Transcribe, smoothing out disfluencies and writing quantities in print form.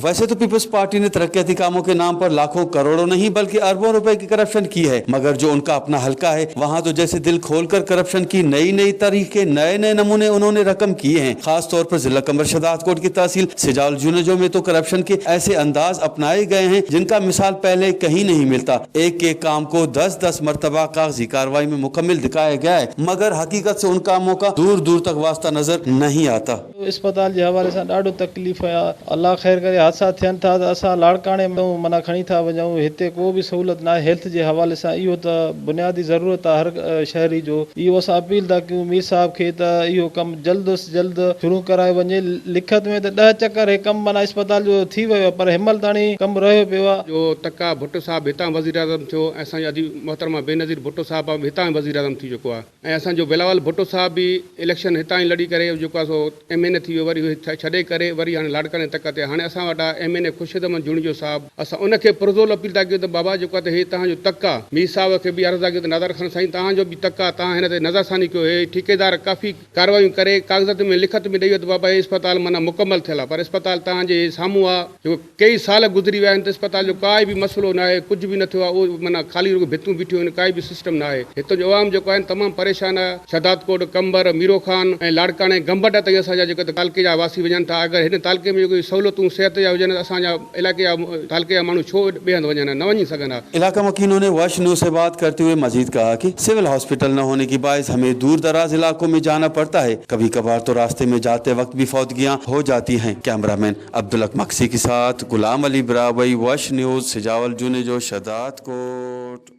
वैसे तो peoples party ने तरक्याती कामों के नाम पर लाखों करोड़ों नहीं बल्कि अरबों रुपए की करप्शन की है, मगर जो उनका अपना हलका है वहां तो जैसे दिल खोलकर करप्शन की नई नई तरीके, नए नए नमूने उन्होंने रकम किए हैं। खास तौर पर जिला कंबर शहदादकोट की तहसील सिजावल जुनेजो में तो करप्शन के ऐसे अंदाज अपनाए गए हैं जिनका मिसाल पहले कहीं नहीं मिलता। एक एक काम को 10-10 मरतबा कागजी कार्रवाई में मुकम्मल दिखाया गया है, मगर हकीकत से उन कामों का दूर दूर तक वास्ता नजर नहीं आता। अस्पताल जे हवाले सां ॾाढो तकलीफ़ आहे, अलाह ख़ैर करे हादसा थियनि था त असां लाड़काणे मां माना खणी था वञूं, हिते को बि सहूलियत न आहे हेल्थ जे हवाले सां। इहो त बुनियादी ज़रूरत आहे हर शहरी जो। इहो असां अपील था कयूं मीर साहब खे त इहो कमु जल्द से जल्द शुरू करायो वञे। लिखत में त 10 चक्कर हे कमु माना अस्पताल जो थी वियो आहे, पर हिन महिल ताईं कमु रहियो पियो आहे। जो तका भुट्टो साहिब हितां वज़ीर आज़म थियो ऐं असांजो अॼु मोहतरमा बेनज़ीर भुट्टो साहिब बि हितां वज़ीर आज़म थी चुको आहे ऐं असांजो बिलावल भुट्टो साहिब बि इलेक्शन हितां ई लड़ी करे जेको आहे सो एम एन ए थी वियो, वरी छॾे करे वरी हाणे लाड़काणे तक ते हाणे असां वटि आहे M N A Khurshid Ahmed Junejo साहिब। असां उनखे पुरज़ोर अपील था कयूं त बाबा जेको आहे त हे तव्हांजो तक आहे, मीर साहिब खे बि अर्ज़ु था कयूं त नाज़र खान साईं तव्हांजो बि तक आहे, तव्हां हिन ते नज़रसानी कयो। हे ठेकेदार काफ़ी कार्रवायूं करे काग़ज़ में लिखत में ॾेई वियो त बाबा हे अस्पताल माना मुकमल थियल आहे, पर अस्पताल तव्हांजे साम्हूं आहे, जेको कई साल गुज़री विया आहिनि त अस्पताल जो काई बि मसइलो न आहे, कुझु बि न थियो आहे, उहो माना ख़ाली रुॻो भितूं बीठियूं आहिनि, काई बि सिस्टम न आहे। हितां जो अवाम जेको आहे तमामु परेशान आहे। शहदादकोट, कंबर, मीरो खान ऐं लाड़काणे गंबट ताईं असांजा जेके तालके जा वासी वञनि था। अगरि हिन तालके में जेके सहूलियतूं सिहत जा हुजनि त असांजा इलाइक़े जा तालके जा माण्हू छो ॿिए हंधि वञनि, न वञी सघंदा। इलाका मकीनों ने वश न्यूज़ से बात करते हुए मजीद कहा कि सिविल हॉस्पिटल न होने की बायस हमें दूर दराज इलाकों में जाना पड़ता है, कभी कभार तो रास्ते में जाते वक्त भी फौतगियाँ हो जाती हैं। कैमरामैन अब्दुल मक्सी के साथ गुलाम अली बराबई, वश न्यूज़, सिजावल जुनेजो, शहदादकोट।